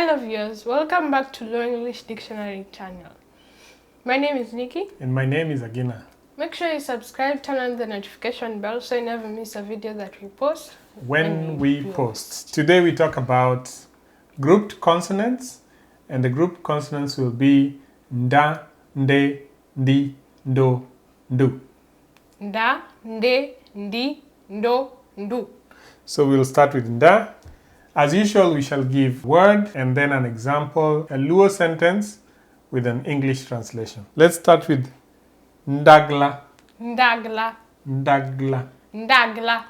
Hello viewers, welcome back to Luo English Dictionary channel. My name is Nikki. And my name is Agina. Make sure you subscribe, turn on the notification bell so you never miss a video that we post. When we post. Today we talk about grouped consonants, and the grouped consonants will be nda, nde, ndi, ndo, ndu. Nda, nde, ndi, ndo, ndu. So we'll start with nda. As usual, we shall give word and then an example, a Luo sentence with an English translation. Let's start with ndagla. Ndagla. Ndagla. Ndagla.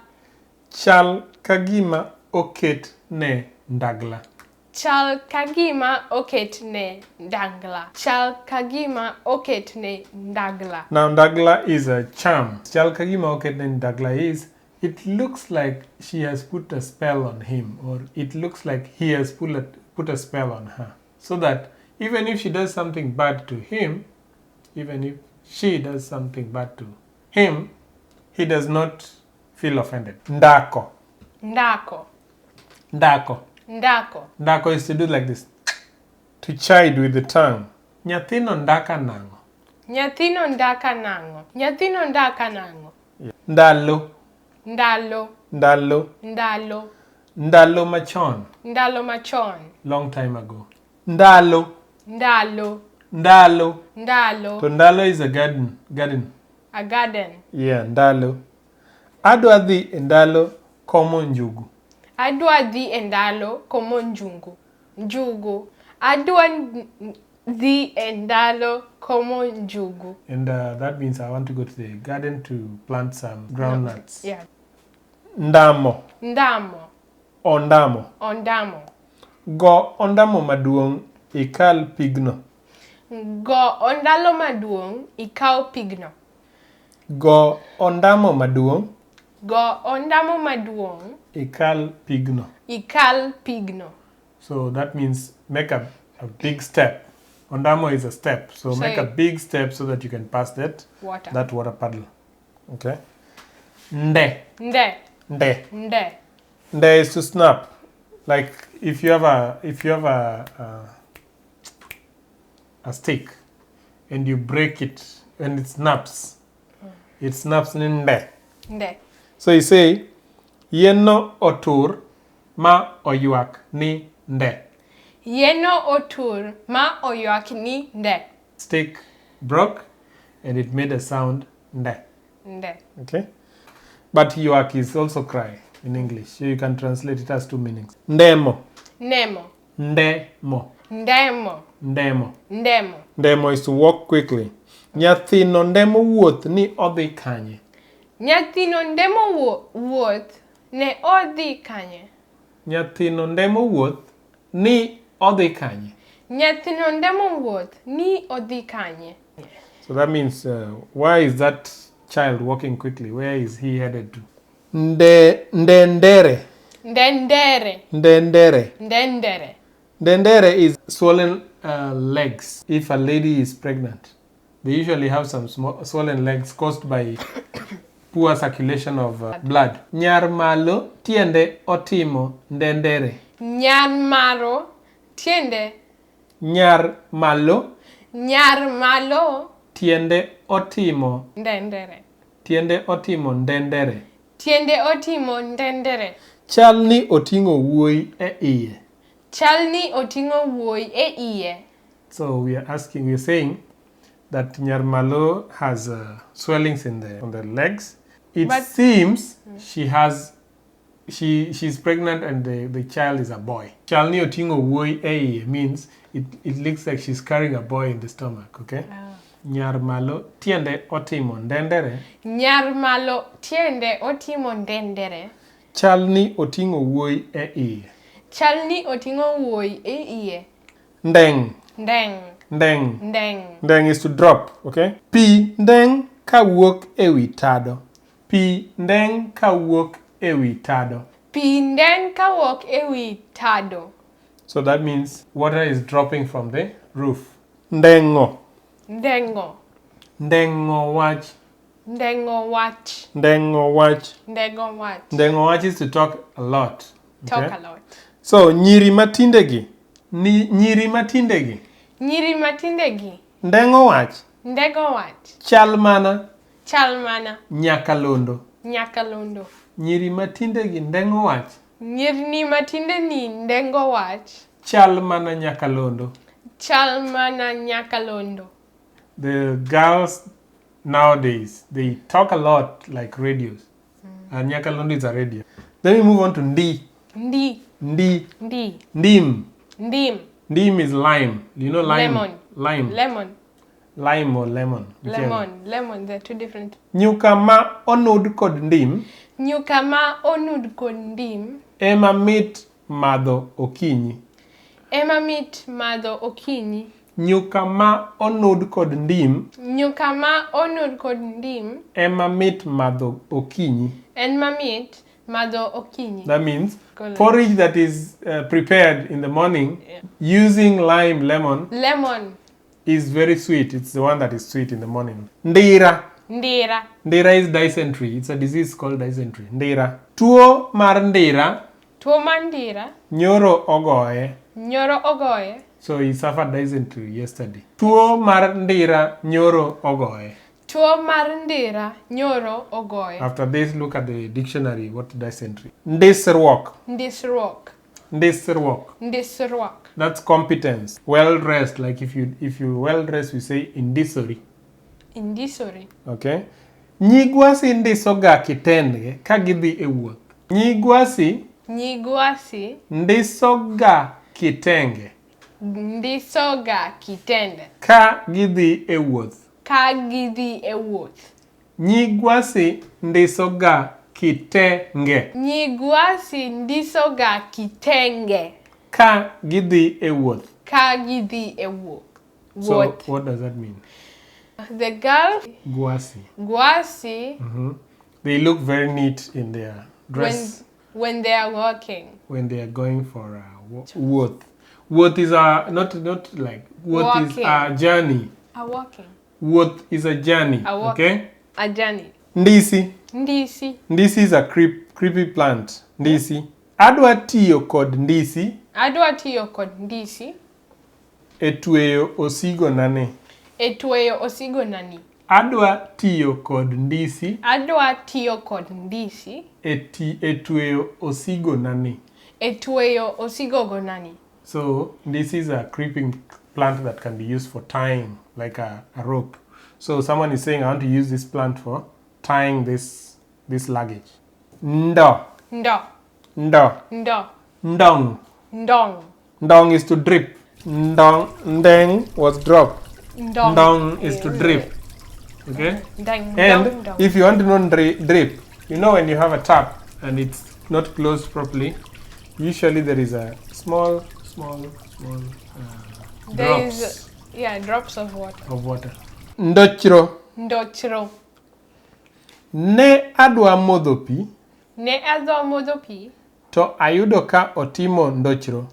Chal kagima oket ne ndagla. Chal kagima oket ne ndagla. Chal kagima oket ne ndagla. Now ndagla is a charm. Chal kagima oket ne ndagla is, it looks like she has put a spell on him, or it looks like he has put a spell on her. So that even if she does something bad to him, even if she does something bad to him, he does not feel offended. Ndako. Ndako. Ndako. Ndako. Ndako is to do like this. To chide with the tongue. Nyathino ndaka nang'o? Nyathino ndaka nang'o? Nyathino ndaka nang'o? Yeah. Ndalo. Ndalo. Ndalo. Ndalo. Ndalo machon. Ndalo machon. Long time ago. Ndalo. Ndalo. Ndalo. Ndalo. So ndalo is a garden. Garden. A garden. Yeah, ndalo. Adwa dhi e ndalo komo njugu. Adwa dhi e ndalo komo njungu. Njugu. Adwa dhi e ndalo komo njugu. And that means I want to go to the garden to plant some groundnuts. Yeah. Ndamo. Ndamo. Ondamo. Ondamo. Go ondamo maduong' ikal pigno. Go ondalo maduong' ikaw pigno. Go ondamo maduong'. Go ondamo maduong' ikal pigno. Ikal pigno. So that means make a big step. Ondamo is a step. So make a big step so that you can pass that water. That water puddle. Okay. Nde. Nde. Nde. Nde. Nde is to snap. Like if you have a stick and you break it and it snaps. It snaps nde. Nde. So you say yeno otur ma oywak ni nde. Yeno otur ma oywak ni nde. Stick broke and it made a sound nde. Nde. Okay. But ywak is also cry in English. So you can translate it as two meanings. Ndemo. Nemo. Ndemo. Ndemo. Ndemo. Ndemo. Ndemo is to walk quickly. Nyathino ndemo wuoth ni odhi kanye. Nyathino ndemo wuoth ne odhi kanye. Nyathino ndemo wuoth ni odhi kanye. Nyathino ndemo wuoth ni odhi kanye. So that means why is that child walking quickly? Where is he headed to? Ndendere. Ndendere. Ndendere. Ndendere. Ndendere is swollen legs. If a lady is pregnant, they usually have some swollen legs caused by poor circulation of blood. Nyar malo tiende otimo ndendere. Nyar malo tiende. Nyar malo. Nyar malo tiende otimo ndendere. Tiende otimo ndendere. Tiende otimo ndendere. Chal ni oting'o wuoyi e iye. Chal ni oting'o wuoyi e iye. So we are asking, we are saying that Nyar malo has swellings on the legs. It seems she's pregnant and the child is a boy. Chal ni oting'o wuoyi e iye means it looks like she's carrying a boy in the stomach, okay? Nyar malo tiende otimo ndendere. Nyar malo tiende otimo ndendere. Chal ni oting'o wuoyi e iye. Chal ni oting'o wuoyi e iye. Ndeng. Ndeng. Ndeng. Ndeng. Ndeng is to drop, okay? Pi ndeng kawuok ewi tado. Pi ndeng kawuok ewi tado. Pi ndeng kawuok ewi tado. So that means water is dropping from the roof. Ndengo. Ndengo. Ndengo wach. Ndengo wach. Ndengo wach. Ndengo wach. Ndengo wach is to talk a lot. Talk a lot. So nyiri matindegi Ni, nyiri matindegi. Nyiri matindegi. Ndeng'o wach. Ndego wach. Chal mana. Chal mana. Nyakalondo. Nyakalondo. Nyiri matindegi ndeng'o wach. Nyirni matindeni ndengo wach. Chal mana nyakalondo. Chal mana nyakalondo. The girls nowadays, they talk a lot like radios. And nyakalondo is a radio. Then we move on to ndi. Ndi. Ndi. Ndi. Ndim. Ndim. Ndim is lime. Do you know lime? Lemon. Lime. Lemon. Lime or lemon. Whichever. Lemon. Lemon. They're two different. Nyuka ma onud kod ndim Nyuka ma onud kod ndim ema mit madho okinyi. ema mit madho okinyi. Nyuka ma onud kod ndim Nyuka ma onud kod ndim ema mit madho okinyi. en mamit madho okinyi. That means Correct. porridge that is prepared in the morning using lime, lemon Lemon. is very sweet. It's the one that is sweet in the morning. Ndira. Ndira. Ndira is dysentery. It's a disease called dysentery. Ndira. Tuo mar ndira Tuo mar ndira nyoro ogoye. nyoro ogoye. So he suffered dysentery yesterday. Tuo mar ndira nyoro ogoye. Tuo mar ndira nyoro ogoye. After this, look at the dictionary. What dysentery? Ndisruok. Ndisruok. Ndisruok. Ndisruok. That's competence. Well dressed. Like if you well dressed, we say indisori. Indisori. Okay. Nyigwasi ndisoga kitendgi ka gidhi e wuoth. Nyigwasi Nyigwasi ndisoga kitenge ndisoga kitende ka gidhi e wuoth. ka gidhi e wuoth. Nyigwasi ndisoga kitenge Nyigwasi ndisoga kitenge ka gidhi e wuoth. ka gidhi e wuoth. So Wuoth. what does that mean? The girl Gwasi. Gwasi They look very neat in their dress when they are walking. when, they are going for a wuoth. Wuoth is a not like wuoth is Walking. a journey. A walking. Wuoth is a journey. A walk. Okay. A journey. Ndisi. Ndisi. Ndisi is a creepy plant. Ndisi. Adwa tiyo kod ndisi Adwa tiyo kod ndisi e tweyo osigo nani. e tweyo osigo nani. Adwa tiyo kod ndisi Adwa tiyo kod ndisi e tweyo osigo nani. e tweyo osigo go nani. So this is a creeping plant that can be used for tying, like a rope. So someone is saying, I want to use this plant for tying this luggage. Ndo. Ndo. Ndo. Ndo. Ndong. Ndong. Ndong is to drip. Ndong. Ndeng was drop. Ndong. Ndong is to drip. Okay? Ndeng. And Ndong. Ndong. if you want to know drip, you know when you have a tap and it's not closed properly, usually there is a small There drops is, yeah, drops of water. of water. Ndochro. Ndochro. Ne adwa modho pi. Ne adwa modho pi. To ayudo ka otimo ndochro.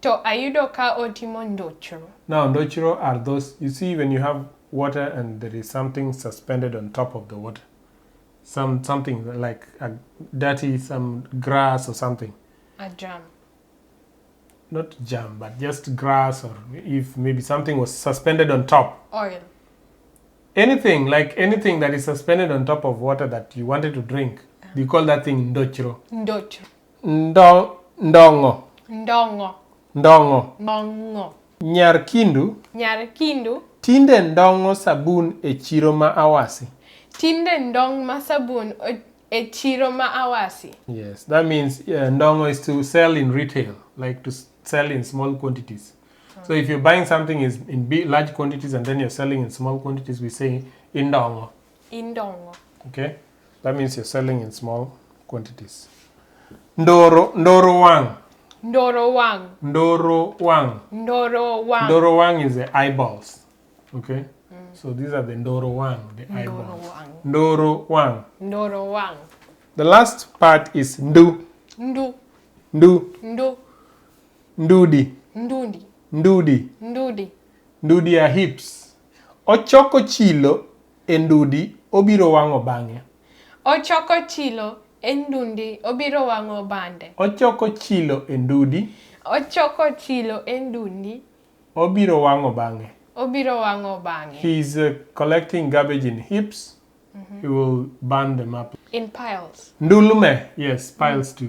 To ayudo ka otimo ndochro. Now ndochro are those, you see when you have water and there is something suspended on top of the water. Something like a dirty, some grass or something. A jam. Not jam, but just grass, or if maybe something was suspended on top. Oil. Anything, like anything that is suspended on top of water that you wanted to drink, you call that thing ndochro. Ndochro. Ndongo. Ndongo. Ndongo. Ndongo. Nyar Kindu. Nyar Kindu. Tinde ndongo sabun e chiro ma awasi. Tinde ndong ma sabun e chiro ma awasi. Yes, that means ndongo is to sell in retail, like to sell in small quantities. So if you're buying something is in large quantities and then you're selling in small quantities, we say indongo. Indongo. Okay, that means you're selling in small quantities. Ndoro, ndoro wang. Ndoro wang. Ndoro wang. Ndoro wang. Ndoro wang is the eyeballs. Okay, so these are the ndoro wang, the eyeballs. Ndoro wang. Ndoro wang. Ndoro wang. The last part is ndu. Ndu. Ndu. Ndu. Ndudi. Ndudi. Ndudi. Ndudi. Ndudi are hips. Ochoko chilo e ndudi obiro wang'o bang'e. Ochoko chilo e ndundi obiro wang'o bande. Ochoko chilo e ndudi. Ochoko chilo e ndundi. Obiro wang'o bang'e. Obiro wang'o bang'e. He's collecting garbage in heaps. He will burn them up. In piles. Ndulme. Yes, piles too.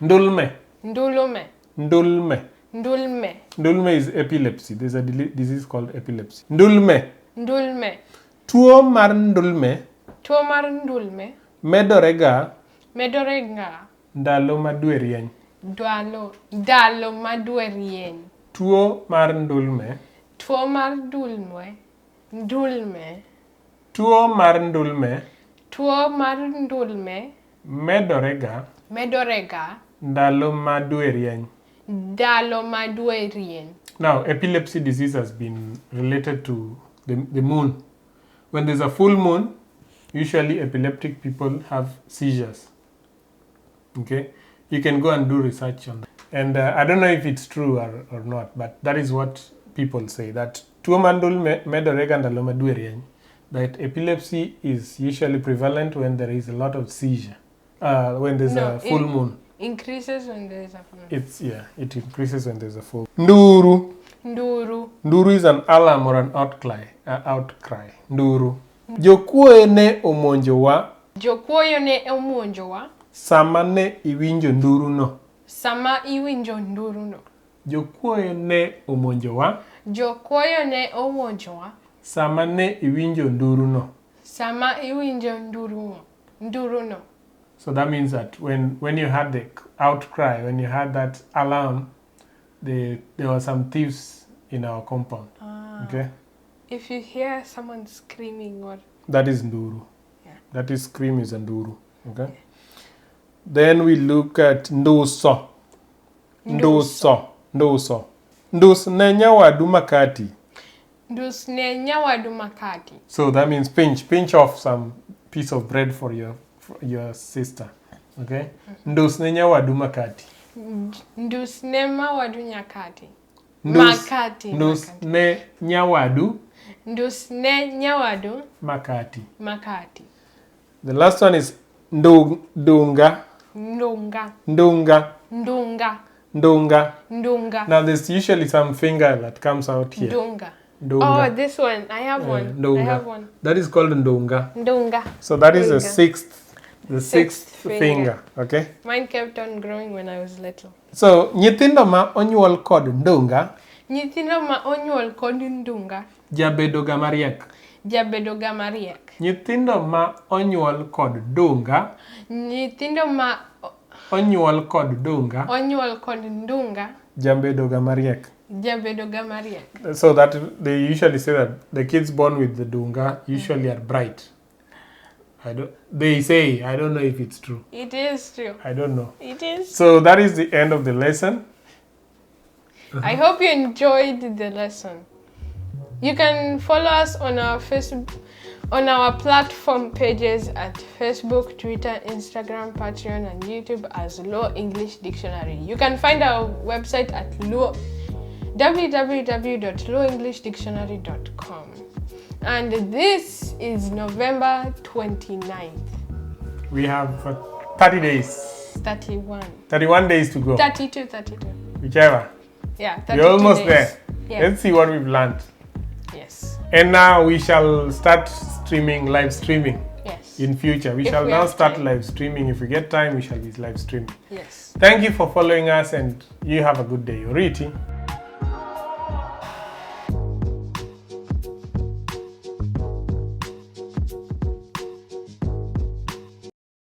Ndulme. Ndulume. Ndulme. Ndulme. Ndulme is epilepsy. There's a disease called epilepsy. Ndulme. Ndulme. Tuo mar ndulme Tuo mar ndulme medore ga medore ga ndalo ma dwe rieny. Ndalo ma dwe rieny. Tuo mar ndulme. Tuo mar ndulme. Ndulme. Tuo mar ndulme Tuo mar ndulme medore ga medore ga ndalo ma dwe rieny. Ndalo ma dwe rieny. Now, epilepsy disease has been related to the moon. When there's a full moon, usually epileptic people have seizures. Okay? You can go and do research on that. And I don't know if it's true or not, but that is what people say, that tuo mar ndulme medore ga ndalo ma dwe rieny, that epilepsy is usually prevalent when there is a lot of seizure, when there's No, a full moon. Increases when there's a full moon. It increases when there's a full. Nduru. Nduru. Nduru is an alarm or an outcry. Outcry. Nduru. Jokuoye ne omonjowa. Jokuoye ne omonjowa. Sama ne iwinjo nduru no. Sama iwinjo nduru no. Jokuoye ne omonjowa. Jokuoye ne omonjowa. Sama ne iwinjo nduru no. Sama iwinjo nduru no. So that means that when you had the outcry, when you had that alarm, there were some thieves in our compound. Ah. Okay? If you hear someone screaming or... That is nduru. Yeah. That is scream is a nduru. Okay? Yeah. Then we look at nduso. Nduso. Nduso. Ndus ne nyawadu makati. Ndus ne nyawadu makati. So that means pinch. Pinch off some piece of bread for your sister. Okay? Ndus ne nyawadu makati. Ndus ne mawadu nyakati. Makati. Ndus ne nyawadu. Ndus ne nyawadu. Makati. Makati. The last one is ndunga. Ndunga. Ndunga. Ndunga. Ndunga. Ndunga. Now there's usually some finger that comes out here. Ndunga. Ndunga. Oh, this one. I have one. Ndunga. I have one. That is called ndunga. Ndunga. So that is ndunga. the sixth finger. Okay? Mine kept on growing when I was little. So, nyithindo ma onyuol kod ndunga. Nyithindo ma onyuol kod ndunga. Jabedo ga mariek. Jabedo ga mariek. Nyithindo ma onyuol kod ndunga. Nyithindo ma onyuol kod ndunga. Onyuol kod ndunga. Jabedo ga mariek. Jabedo ga mariek. So that they usually say that the kids born with the dunga usually are bright. They say, I don't know if it's true. It is true. I don't know. It is. So that is the end of the lesson. I hope you enjoyed the lesson. You can follow us on our Facebook, on our platform pages at Facebook, Twitter, Instagram, Patreon, and YouTube as Luo English Dictionary. You can find our website at www.luoenglishdictionary.com. And this is November 29th. We have 30 days. 31. 31 days to go. 32, 32. Whichever. Yeah, 32 We're almost days. there. Yeah. Let's see what we've learned. Yes. And now we shall start streaming, live streaming. Yes. In future. We If shall we now have start time. live streaming. If we get time, we shall be live streaming. Yes. Thank you for following us, and you have a good day. Oriti.